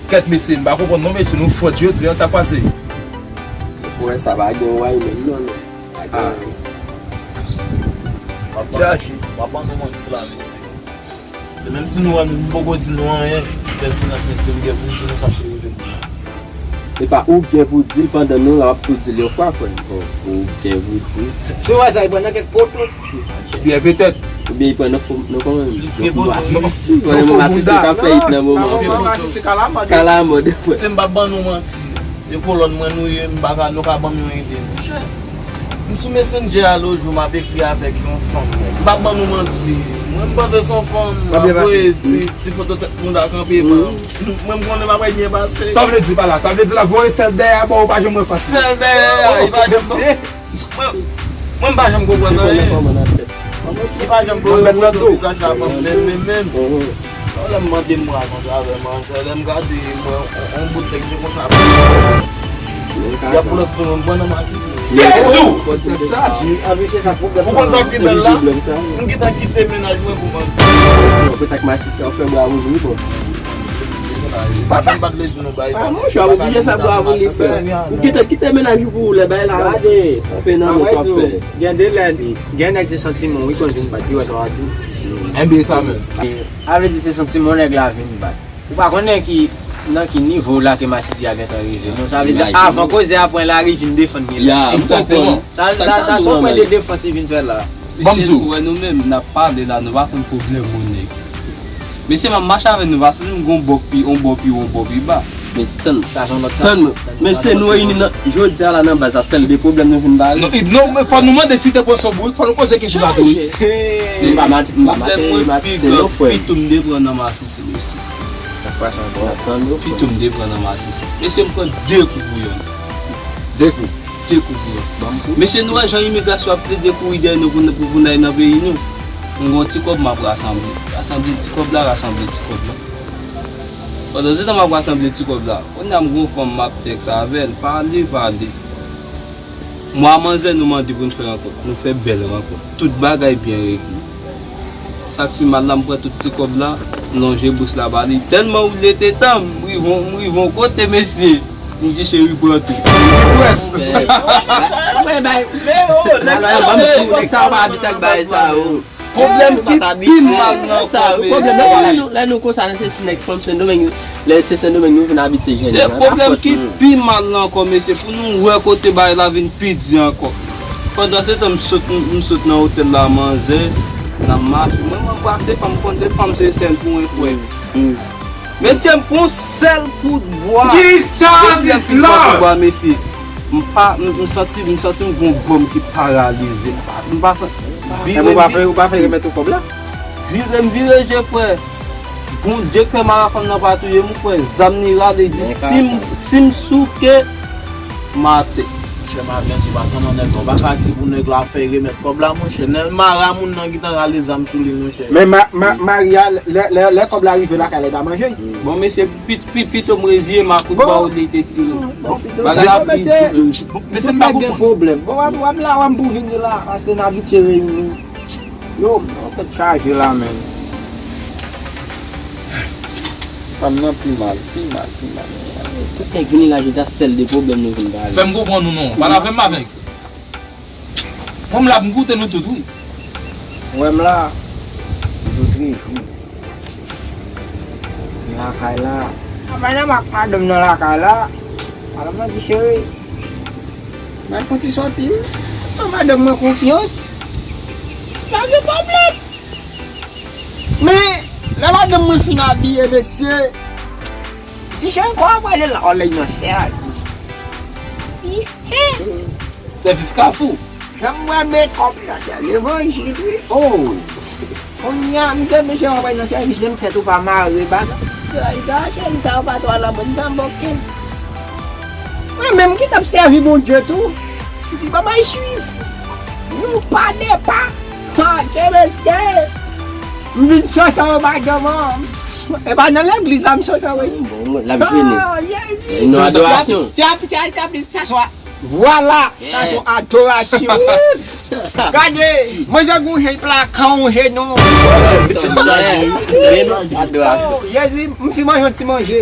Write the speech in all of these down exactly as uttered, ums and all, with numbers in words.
Kèt mesye, m pa konprann non mesye, nou fwòt jodi a, sa k pase? Ou wè sa pa gen way menm non, non. Pa gen way. W ap chache. W ap ban nou manti la mesye. Se menm si nou wè m poko di nou anyen, fè silans mesye, m gen pou m di nou sa k te rive m. Epa ou gen pou di l pandan nou la w ap tou di l yon fwa frè m. Ou gen pou di l. Si w wè sa, li pran nan kèk poto. Byen petèt. Oubyen li pran nan fo, nan kòman menm? Plis ke poto. Masisi. Nan fo bounda. Masisi ka fè it nan moman. Masisi kalamòd. Kalamòd. Se m p ap ban nou manti. E kolòn mwen nou ye, m pa ka, nou ka ban m yon ide. Monchè, m sou Messenger a lòt jou, m ap ekri avèk yon fanm. M p ap ban nou manti. Mwen, m panse se yon fanm, m ap voye ti, ti foto tèt moun la kanpe, man. Mwen, m konnen bagay byen pase. Sa w vle di pa la? Sa vle di l ap voye sèl dèyè a ba w, ou pa janm wè fas li? Sèl dèyè a, li pa janm ban. Mwen, mwen m pa janm konprann anyen. Li pa janm voye foto vizaj la ban m menm, menm, menm. Lè m mande m bra konsa avè manzè, lè m gade mwen, on, on bout nèg se konsa. Y ap pran nan masisi. Jezi! Tèt chaje. Ou konn sa k pi bèl la? M gentan kite mennaj mwen pou manzè. Ou konn sa k masisi an fè bra wouj wi bòs. Sa fè m pa t vle di nou bagay sa. Ah, monchè, ou oblije fè bra pou li, frè. Ou kite, kite mennaj ou pou ou lè bagay la. Gade. Kanpe nan men sa w ap fè. Gen de lè, gen nèg se santiman wi konn vin bat, li wè sa w ap di. Enben, sa menm. Sa vle di se santiman nèg la vin bat. Ou pa konnen ki, nan ki nivo la ke masisi a gentan rive. Non, sa vle di avan koze a pran lari vin defann li la. Ya, egzakteman. Sa, sa, sa se yon pwen de defans li vin fè la. Mesye, nou wè nou menm, n ap pale la, nou pa konn pwoblèm yon nèg. Mesye, m ap mache avè nou, pa santi m gon bò pi, on bò pi wo, on bò pi ba. Mesye, tann, tann, mesye, nou reyini nan, jodi a la nan baz la, sèl de pwoblèm nou vin pale. Non, non, men fò nou mande si te pran son bourik, fò nou poze kesyon la tou wi. Se pa mat, m pa mate, mat, se non, frè. Pito m te pran nan masisi, mesye. Pito m te pran nan masisi. Mesye, m pran de kou pou yonn. De kou. Te kouvri. Mesye, nou wè jan imigrasyon ap plede kouri dèyè nou pou, pou, pou n al nan peyi nou. M gon ti kòb m ap rasanble. Rasanble ti kòb la, rasanble ti kòb la. Pandan se tan m ap rasanble ti kòb la, kounye a m gon fanm m ap tèks avè l, pale, pale. Mwen a manzè nou mande pou n fè rankont. Nou fè bèl rankont. Tout bagay byen regle. Sa k pi mal la, m pran tout ti kòb la, m lonje bous la ba li. Tèlman ou lete tan, m rive, m rive yon kote, mesye. M di cheri pran tou. Pwès. Mwen bay. Nèg sa yo pa abitye ak bagay sa yo. Pwoblèm ki pi mal nan sa yo. Pwoblèm nan lè nou, lè nou konsa nan se si nèg fanm Sendomeng, lè se Sendomeng nou vin abitye jwenn. Se pwoblèm ki pi mal nan ankò, mesye, pou nou wè kote bagay la vin pi di ankò. Pandan se tan, m sot, m sot nan otèl la, manzè, n ap mache. Mwen, mwen kwè se fanm, konn se fanm se sèl pou mwen kwè. Mesye, m pran sèl kout bwa. Jesus is Lord! Mesye, m pa, m, m santi, m santi m gon bò m ki paralize. M pa, m pa santi. Vire, ou pa fè, ou pa fè remèt ou kòb la? Vire, m vire je, frè. Bondye k fè mara fanm nan pa touye m, ou kwè zam ni rale, di si m, si m souke, m atè. Monchè, m ap janti pa sanman nèg la. Ou pa ka di pou nèg la fè remèt kòb la, monchè. Nèg mara moun nan gentan rale zam sou li, monchè. Men ma, ma, Maria, lè, lè, lè kòb la rive lakay la, li pa manje. Bon, mesye, pi, pi, pito m reziye m ak kout bwa ou li te tire. Bon, pito sa, mesye, mesye, tout nèg gen pwoblèm. Bon, w ap, w ap la, w ap boujin de la, paske n abitye reyini. Yo, mwen tèt chaje la, menn. Fanm nan pi mal, pi mal, pi mal. Tout nèg vini la jodi a, sèl de pwoblèm nou vin pale. Fè m konprann ou non. Pale avè m avèk. Mwen m la pou m koute nou tout, wi. Ou wè m la, m tou trejou. M lakay la. Madanm ak madanm nan lakay la. Madanm nan di cheri. Mwen fon ti sòti wi. Fè madanm mwen konfyans. Pa gen pwoblèm. Men, lè madanm mwen fin abiye, mesye, ti cheri, kò a prale la, olèy nan sèvis. Ti, he. Sèvis kafou. Jan m wè mekòp la, se levanjil, wi. Oh. Kounye a, m te mesye w ap nan sèvis, menm tèt ou pa mare, bagay. Gay, gay, cheri, sa yo pa twò alanmò, m t anboke. Mwen menm ki t ap sèvi Bondye tou. M di, ban m al swiv. Nou pa de pa. Ha, ke mesye. M vin sòti anba dòm an. E pa nan legliz la m sòti, wi. Bon, l ap jwenn. Ah, yeah, yeah. Yon adorasyon. Se ap, se ap, se ap, se ap, Vwala! Sa se yon adorasyon. Gade, manzè gon jen pla kan yon jen non. Adorasyon. Oh, Jezi, m fin manje yon ti manje.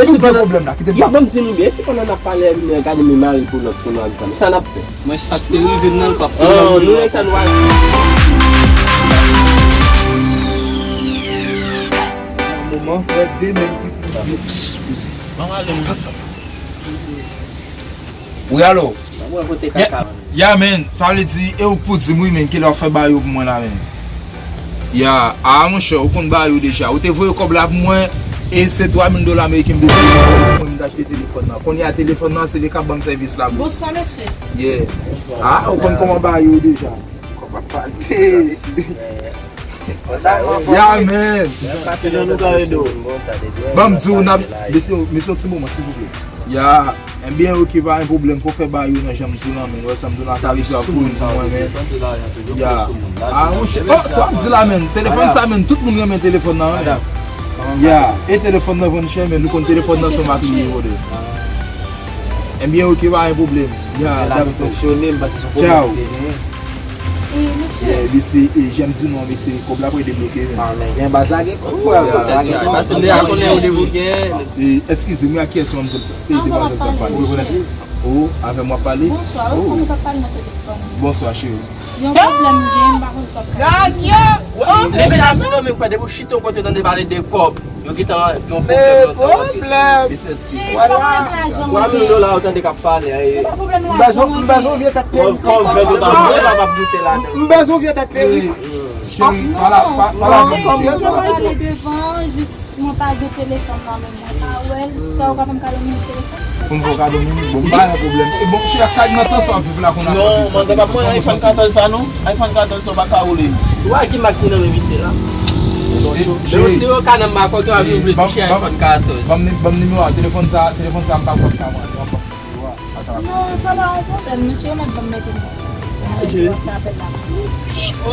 Kite m di pwoblèm la, kite m pase. Ban m di nou byen, si pandan n ap pale, gade men mari pou lòt, pou nou ak zam. Sa n ap fè? Mwen, sa k te rive m nan, l p ap rive m nan. Nou nèg sa nou al. Moman frè demen. Wi, alo. Ya, men, sa vle di, e ou k pou di m, wi, men, kilè w ap fè ba yo pou mwen la, men. Ya, a, monchè, ou konn ba yo deja. Ou te voye kòb la pou mwen, e se twa mil dola ameriken m te voye pou mwen, m te achte telefòn nan. Kounye a, telefòn nan, se li k ap ban m sèvis la, bro. Bonswa, mesye. Yeah. A, ou konn kòman ba yo deja. Kòb ap pale. Ya, men. Ban m di w, n ap, mesye, mesye, yon ti moman, silvouplè. Ya, ebyen, oke, pa gen pwoblèm, fò fè ba yo nan jan m di w lan, men. Wè sa m di w lan, sa vle di w ap voye pou mwen, men. Ya. A, monchè, o, sa w ap di la, men. Telefòn sa, men, tout moun renmen telefòn nan, men. Ya, e telefòn nan vann chè, men, nou konn telefòn nan se yon makiye, brother. Ebyen, oke, pa gen pwoblèm. Ya, dap fonksyone, m panse se yon pwoblèm ki te genyen. Wi, mesye. Yeah, mesye, e, jan m di nou an, mesye, kòb la pou debloke, men. A, men gen baz la, gen kòb, frè, lage kòb. Paske m deja konnen yo debloke. E, eskize m, wi, a kiyès manmzèl sa? E, demwazèl sa ap pale. Ou rekonèt li? O, avè m w ap pale? Bonswa, wi, kòman w t ap pale nan telefòn? Bonswa, cheri. Yon pwoblèm m gen, m pa konn sa w ap pale. Gade, yo! Wi, men la, se nan men, frè, depi w chita yon kote, w tande pale de kòb. Yo gentan gen yon pwoblèm nan tan an. Cheri, se pa pwoblèm lajan m gen. Twa mil dola ou tande k ap pale, e. Se pa pwoblèm lajan m gen. M bezwen yon vye tèt perik. Kòb vèt ou ta vle, pa p ap doute ladan. M bezwen yon vye tèt perik. Cheri, pa la, pa la. Non, non, non, pale devan, jis mwen pa gen telefòn nan men mwen, pa wè l, sa ou ka fè m kado nimewo telefòn? Pou m fè w kado nimewo? Bon, m pa gen pwoblèm. E bon, cheri, ak kay nan tan sa w ap viv la, konn ap viv san telefòn. Non, manzè, pa pran iPhone katòz sa, non. iPhone katòz sa, ou pa ka woule. Ou wè ki mak ki nan men misye la? Cheri, cheri, cheri, ban m, ban m, ban m nimewo a, telefòn sa, telefòn sa m pa kwè m ka mande, m ap ban m nimewo a. Sa pa yon pwoblèm. Non, sa pa yon pwoblèm, non, cheri, mèt ban m mete m nan apèl la.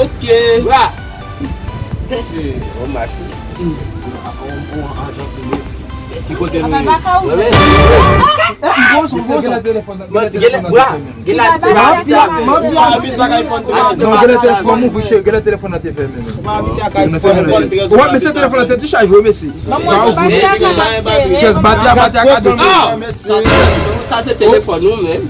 Ok. Wa. Mèsi. Bon maten. Ki kote nou ye? Mwen gen lè telefòn nan te fèmen. Gen lè telefòn nan te fèmen. Non, gen lè telefòn nan te fèmen. Wè, mesye, telefòn nan te dechaje, wi, mesye. Pyès batri a, batri a ka desann. Sa se telefòn ou menm.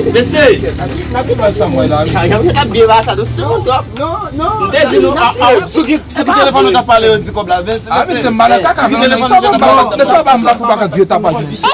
Mesye, n ap gen ansanm wè la, wi. Kaka mwen ap byen ba sa dosye ou twòp. Non, non. M te di nou a a. Sou ki, sou ki telefòn nou t ap pale yo di kòb la? Mesye, mesye, m malè kaka, mesye, sa w pa m ba, mesye, w pa m ba fou pa ka di yo tapaj, mesye.